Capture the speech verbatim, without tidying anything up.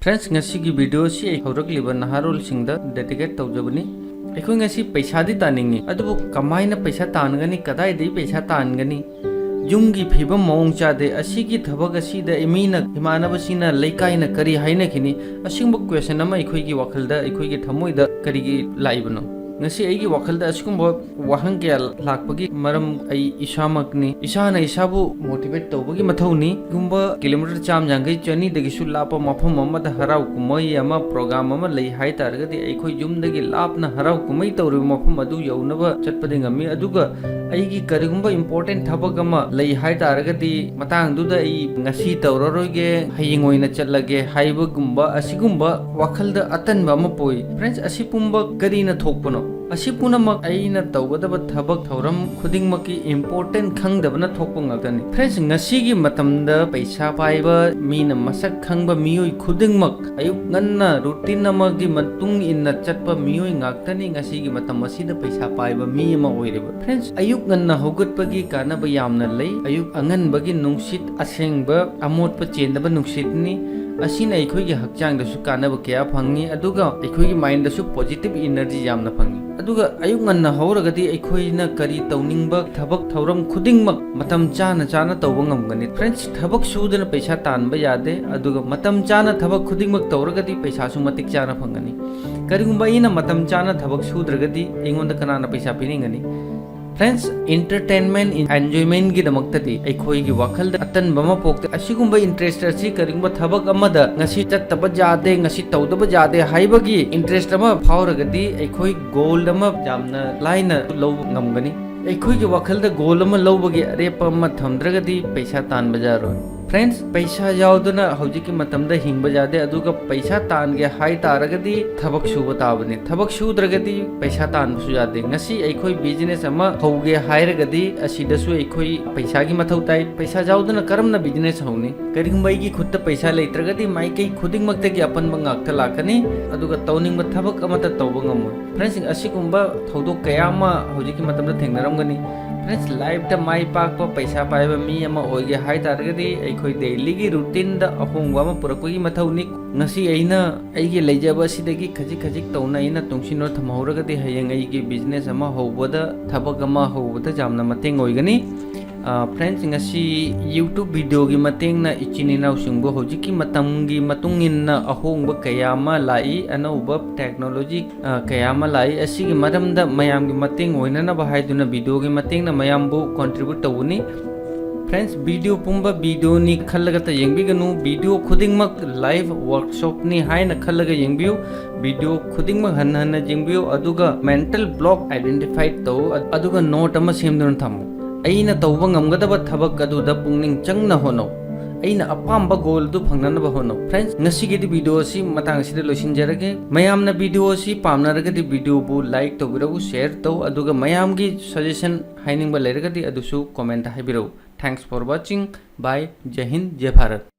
Friends, ꯉꯁꯤꯒꯤ video ꯑꯁꯤ ꯑꯩ ꯍꯧꯔꯛꯂꯤꯕ ꯅꯍꯥꯔꯣꯜꯁꯤꯡꯗ dedicate ꯇꯧꯖꯕꯅꯤ꯫ ꯑꯩꯈꯣꯏ ꯉꯁꯤ ꯄꯩꯁꯥꯗꯤ ꯇꯥꯅꯤꯡꯉꯤ, ꯑꯗꯨꯕꯨ ꯀꯃꯥꯏꯅ ꯄꯩꯁꯥ ꯇꯥꯟꯒꯅꯤ, ꯀꯗꯥꯏꯗꯒꯤ ꯄꯩꯁꯥ ꯇꯥꯟꯒꯅꯤ? ꯌꯨꯝꯒꯤ ꯐꯤꯕꯝ ꯃꯑꯣꯡ ꯆꯥꯗꯦ, ꯑꯁꯤꯒꯤ ꯊꯕꯛ ꯑꯁꯤꯗ ꯃꯤꯅ, ꯏꯃꯥꯟꯅꯕꯁꯤꯡꯅ, ꯂꯩꯀꯥꯏꯅ ꯀꯔꯤ ꯍꯥꯏꯅꯈꯤꯅꯤ? ꯑꯁꯤꯒꯨꯝꯕ question ꯑꯃ ꯑꯩꯈꯣꯏꯒꯤ ꯋꯥꯈꯜꯗ, ꯑꯩꯈꯣꯏꯒꯤ ꯊꯃꯣꯏꯗ ꯀꯔꯤꯒꯤ ꯂꯥꯛꯏꯕꯅꯣ? ꯉꯁꯤ ꯑꯩꯒꯤ ꯋꯥꯈꯜꯗ ꯑꯁꯤꯒꯨꯝꯕ ꯋꯥꯍꯪ ꯀꯌꯥ ꯂꯥꯛꯄꯒꯤ ꯃꯔꯝ ꯑꯩ ꯏꯁꯥꯃꯛꯅꯤ꯫ ꯏꯁꯥꯅ ꯏꯁꯥꯕꯨ motivate ꯇꯧꯕꯒꯤ ꯃꯊꯧꯅꯤ꯫ ꯀꯩꯒꯨꯝꯕ kilometer ꯆꯥꯝ ꯌꯥꯡꯈꯩ, ꯆꯅꯤꯗꯒꯤꯁꯨ ꯂꯥꯞꯄ ꯃꯐꯝ ꯑꯃꯗ ꯍꯔꯥꯎ ꯀꯨꯝꯍꯩ ꯑꯃ, program ꯑꯃ ꯂꯩ ꯍꯥꯏ ꯇꯥꯔꯒꯗꯤ, ꯑꯩꯈꯣꯏ ꯌꯨꯝꯗꯒꯤ ꯂꯥꯞꯅ ꯍꯔꯥꯎ ꯀꯨꯝꯍꯩ ꯇꯧꯔꯤꯕ ꯃꯐꯝ ꯑꯗꯨ ꯌꯧꯅꯕ ꯆꯠꯄꯗꯤ ꯉꯝꯃꯤ꯫ ꯑꯗꯨꯒ ꯑꯩꯒꯤ ꯀꯔꯤꯒꯨꯝꯕ important ꯊꯕꯛ ꯑꯃ ꯂꯩ ꯍꯥꯏ ꯇꯥꯔꯒꯗꯤ, ꯃꯇꯥꯡꯗꯨꯗ ꯑꯩ ꯉꯁꯤ ꯇꯧꯔꯔꯣꯏꯒꯦ, ꯍꯌꯦꯡ ꯑꯣꯏꯅ ꯆꯠꯂꯒꯦ ꯍꯥꯏꯕꯒꯨꯝꯕ, ꯑꯁꯤꯒꯨꯝꯕ ꯋꯥꯈꯜꯗ ꯑꯇꯟꯕ ꯑꯃ ꯄꯣꯛꯏ꯫ Friends, ꯑꯁꯤ ꯄꯨꯝꯕ ꯀꯔꯤꯅ ꯊꯣꯛꯄꯅꯣ? ꯑꯁꯤ ꯄꯨꯝꯅꯃꯛ ꯑꯩꯅ ꯇꯧꯒꯗꯕ ꯊꯕꯛ ꯊꯧꯔꯝ ꯈꯨꯗꯤꯡꯃꯛꯀꯤ important ꯈꯪꯗꯕꯅ ꯊꯣꯛꯄ ꯉꯥꯛꯇꯅꯤ꯫ Friends, ꯉꯁꯤꯒꯤ ꯃꯇꯝꯗ ꯄꯩꯁꯥ ꯄꯥꯏꯕ, ꯃꯤꯅ ꯃꯁꯛ ꯈꯪꯕ ꯃꯤꯑꯣꯏ ꯈꯨꯗꯤꯡꯃꯛ ꯑꯌꯨꯛ ꯉꯟꯅ routine ꯑꯃꯒꯤ ꯃꯇꯨꯡ ꯏꯟꯅ ꯆꯠꯄ ꯃꯤꯑꯣꯏ ꯉꯥꯛꯇꯅꯤ ꯉꯁꯤꯒꯤ ꯃꯇꯝ ꯑꯁꯤꯗ ꯄꯩꯁꯥ ꯄꯥꯏꯕ ꯃꯤ ꯑꯃ ꯑꯣꯏꯔꯤꯕ꯫ Friends, ꯑꯌꯨꯛ ꯉꯟꯅ ꯍꯧꯒꯠꯄꯒꯤ ꯀꯥꯟꯅꯕ ꯌꯥꯝꯅ ꯂꯩ꯫ ꯑꯌꯨꯛ ꯑꯉꯟꯕꯒꯤ ꯅꯨꯡꯁꯤꯠ ꯑꯁꯦꯡꯕ, ꯑꯃꯣꯠꯄ ꯆꯦꯟꯗꯕ ꯅꯨꯡꯁꯤꯠꯅꯤ꯫ ꯑꯁꯤꯅ ꯑꯩꯈꯣꯏꯒꯤ ꯍꯛꯆꯥꯡꯗꯁꯨ ꯀꯥꯟꯅꯕ ꯀꯌꯥ ꯐꯪꯉꯤ, ꯑꯗꯨꯒ ꯑꯩꯈꯣꯏꯒꯤ mindꯗꯁꯨ positive energy ꯌꯥꯝꯅ ꯐꯪꯉꯤ꯫ ꯑꯗꯨꯒ ꯑꯌꯨꯛ ꯉꯟꯅ ꯍꯧꯔꯒꯗꯤ ꯑꯩꯈꯣꯏꯅ ꯀꯔꯤ ꯇꯧꯅꯤꯡꯕ ꯊꯕꯛ ꯊꯧꯔꯝ ꯈꯨꯗꯤꯡꯃꯛ ꯃꯇꯝ ꯆꯥꯅ ꯆꯥꯅ ꯇꯧꯕ ꯉꯝꯒꯅꯤ꯫ Friends, ꯊꯕꯛ ꯁꯨꯗꯅ ꯄꯩꯁꯥ ꯇꯥꯟꯕ ꯌꯥꯗꯦ, ꯑꯗꯨꯒ ꯃꯇꯝ ꯆꯥꯅ ꯊꯕꯛ ꯈꯨꯗꯤꯡꯃꯛ ꯇꯧꯔꯒꯗꯤ ꯄꯩꯁꯥꯁꯨ ꯃꯇꯤꯛ ꯆꯥꯅ ꯐꯪꯒꯅꯤ꯫ ꯀꯔꯤꯒꯨꯝꯕ ꯑꯩꯅ ꯃꯇꯝ ꯆꯥꯅ ꯊꯕꯛ ꯁꯨꯗ꯭ꯔꯒꯗꯤ ꯑꯩꯉꯣꯟꯗ ꯀꯅꯥꯅ ꯄꯩꯁꯥ ꯄꯤꯅꯤꯡꯒꯅꯤ? Friends, entertainment, enjoymentꯒꯤꯗꯃꯛꯇꯗꯤ ꯑꯩꯈꯣꯏꯒꯤ ꯋꯥꯈꯜꯗ ꯑꯇꯟꯕ ꯑꯃ ꯄꯣꯛꯇꯦ꯫ ꯑꯁꯤꯒꯨꯝꯕ interest ꯑꯁꯤ ꯀꯔꯤꯒꯨꯝꯕ ꯊꯕꯛ ꯑꯃꯗ ꯉꯁꯤ ꯆꯠꯇꯕ ꯌꯥꯗꯦ, ꯉꯁꯤ ꯇꯧꯗꯕ ꯌꯥꯗꯦ ꯍꯥꯏꯕꯒꯤ interest ꯑꯃ ꯐꯥꯎꯔꯒꯗꯤ ꯑꯩꯈꯣꯏ goal ꯑꯃ ꯌꯥꯝꯅ ꯂꯥꯏꯅ ꯂꯧꯕ ꯉꯝꯒꯅꯤ꯫ ꯑꯩꯈꯣꯏꯒꯤ ꯋꯥꯈꯜꯗ goal ꯑꯃ ꯂꯧꯕꯒꯤ ꯑꯔꯦꯞꯄ ꯑꯃ ꯊꯝꯗ꯭ꯔꯒꯗꯤ ꯄꯩꯁꯥ ꯇꯥꯟꯕ ꯌꯥꯔꯣꯏ꯫ Friends, ꯄꯩꯁꯥ ꯌꯥꯎꯗꯅ ꯍꯧꯖꯤꯛꯀꯤ ꯃꯇꯝꯗ ꯍꯤꯡꯕ ꯌꯥꯗꯦ, ꯑꯗꯨꯒ ꯄꯩꯁꯥ ꯇꯥꯟꯒꯦ ꯍꯥꯏ ꯇꯥꯔꯒꯗꯤ ꯊꯕꯛ ꯁꯨꯕ ꯇꯥꯕꯅꯤ꯫ ꯊꯕꯛ ꯁꯨꯗ꯭ꯔꯒꯗꯤ ꯄꯩꯁꯥ ꯇꯥꯟꯕꯁꯨ ꯌꯥꯗꯦ꯫ ꯉꯁꯤ ꯑꯩꯈꯣꯏ business ꯑꯃ ꯍꯧꯒꯦ ꯍꯥꯏꯔꯒꯗꯤ ꯑꯁꯤꯗꯁꯨ ꯑꯩꯈꯣꯏ ꯄꯩꯁꯥꯒꯤ ꯃꯊꯧ ꯇꯥꯏ꯫ ꯄꯩꯁꯥ ꯌꯥꯎꯗꯅ ꯀꯔꯝꯅ business ꯍꯧꯅꯤ? ꯀꯔꯤꯒꯨꯝꯕ ꯑꯩꯒꯤ ꯈꯨꯠꯇ ꯄꯩꯁꯥ ꯂꯩꯇ꯭ꯔꯒꯗꯤ ꯃꯥꯏꯀꯩ ꯈꯨꯗꯤꯡꯃꯛꯇꯒꯤ ꯑꯄꯟꯕ ꯉꯥꯛꯇ ꯂꯥꯛꯀꯅꯤ, ꯑꯗꯨꯒ ꯇꯧꯅꯤꯡꯕ ꯊꯕꯛ ꯑꯃꯠꯇ ꯇꯧꯕ ꯉꯝꯃꯣꯏ꯫ Friends, ꯑꯁꯤꯒꯨꯝꯕ ꯊꯧꯗꯣꯛ ꯀꯌꯥ ꯑꯃ ꯍꯧꯖꯤꯛꯀꯤ ꯃꯇꯝꯗ ꯊꯦꯡꯅꯔꯝꯒꯅꯤ꯫ Friends, life ꯇ ꯃꯥꯏ ꯄꯥꯛꯄ ꯄꯩꯁꯥ ꯄꯥꯏꯕ ꯃꯤ ꯑꯃ ꯑꯣꯏꯒꯦ ꯍꯥꯏ ꯇꯥꯔꯒꯗꯤ ꯑꯩꯈꯣꯏ daily ꯒꯤ routine ꯗ ꯑꯍꯣꯡꯕ ꯑꯃ ꯄꯨꯔꯛꯄꯒꯤ ꯃꯊꯧꯅꯤ꯫ ꯉꯁꯤ ꯑꯩꯅ ꯑꯩꯒꯤ ꯂꯩꯖꯕ ꯑꯁꯤꯗꯒꯤ ꯈꯖꯤꯛ ꯈꯖꯤꯛ ꯇꯧꯅ ꯑꯩꯅ ꯇꯨꯡꯁꯤꯟꯗꯨꯅ ꯊꯝꯍꯧꯔꯒꯗꯤ ꯍꯌꯦꯡ ꯑꯩꯒꯤ business ꯑꯃ ꯍꯧꯕꯗ, ꯊꯕꯛ ꯑꯃ ꯍꯧꯕꯗ ꯌꯥꯝꯅ ꯃꯇꯦꯡ ꯑꯣꯏꯒꯅꯤ꯫ ꯑ, friends, ꯉꯁꯤ YouTube video ꯒꯤ ꯃꯇꯦꯡꯅ ꯏꯆꯤꯟ ꯏꯅꯥꯎꯁꯤꯡꯕꯨ ꯍꯧꯖꯤꯛꯀꯤ ꯃꯇꯝꯒꯤ ꯃꯇꯨꯡ ꯏꯟꯅ ꯑꯍꯣꯡꯕ ꯀꯌꯥ ꯑꯃ ꯂꯥꯛꯏ, ꯑꯅꯧꯕ technology, ꯑ, ꯀꯌꯥ ꯑꯃ ꯂꯥꯛꯏ, ꯑꯁꯤꯒꯤ ꯃꯔꯝꯗ ꯃꯌꯥꯝꯒꯤ ꯃꯇꯦꯡ ꯑꯣꯏꯅꯅꯕ ꯍꯥꯏꯗꯨꯅ video ꯒꯤ ꯃꯇꯦꯡꯅ ꯃꯌꯥꯝꯕꯨ contribute ꯇꯧꯕꯅꯤ꯫ Friends, video ꯄꯨꯝꯕ video ꯅꯤ ꯈꯜꯂꯒꯇ ꯌꯦꯡꯕꯤꯒꯅꯨ, video ꯈꯨꯗꯤꯡꯃꯛ live workshop ꯅꯤ ꯍꯥꯏꯅ ꯈꯜꯂꯒ ꯌꯦꯡꯕꯤꯌꯨ꯫ Video ꯈꯨꯗꯤꯡꯃꯛ ꯍꯟꯅ ꯍꯟꯅ ꯌꯦꯡꯕꯤꯌꯨ, ꯑꯗꯨꯒ mental block identify ꯇꯧ, ꯑꯗꯨꯒ note ꯑꯃ ꯁꯦꯝꯗꯨꯅ ꯊꯝꯃꯨ꯫ ꯑꯩꯅ ꯇꯧꯕ ꯉꯝꯒꯗꯕ ꯊꯕꯛ ꯑꯗꯨꯗ ꯄꯨꯛꯅꯤꯡ ꯆꯪꯅ ꯍꯣꯠꯅꯧ꯫ ꯑꯩꯅ ꯑꯄꯥꯝꯕ goal ꯑꯗꯨ ꯐꯪꯅꯅꯕ ꯍꯣꯠꯅꯧ꯫ Friends, ꯉꯁꯤꯒꯤꯗꯤ video ꯑꯁꯤ ꯃꯇꯥꯡ ꯑꯁꯤꯗ ꯂꯣꯏꯁꯤꯟꯖꯔꯒꯦ꯫ ꯃꯌꯥꯝꯅ video ꯑꯁꯤ ꯄꯥꯝꯅꯔꯒꯗꯤ video ꯕꯨ like ꯇꯧꯕꯤꯔꯛꯎ, share ꯇꯧ, ꯑꯗꯨꯒ ꯃꯌꯥꯝꯒꯤ suggestion ꯍꯥꯏꯅꯤꯡꯕ ꯂꯩꯔꯒꯗꯤ ꯑꯗꯨꯁꯨ comment ꯇ ꯍꯥꯏꯕꯤꯔꯛꯎ꯫ Thanks for watching. Bye. ꯖꯩ Hind, ꯖꯩ Bharat.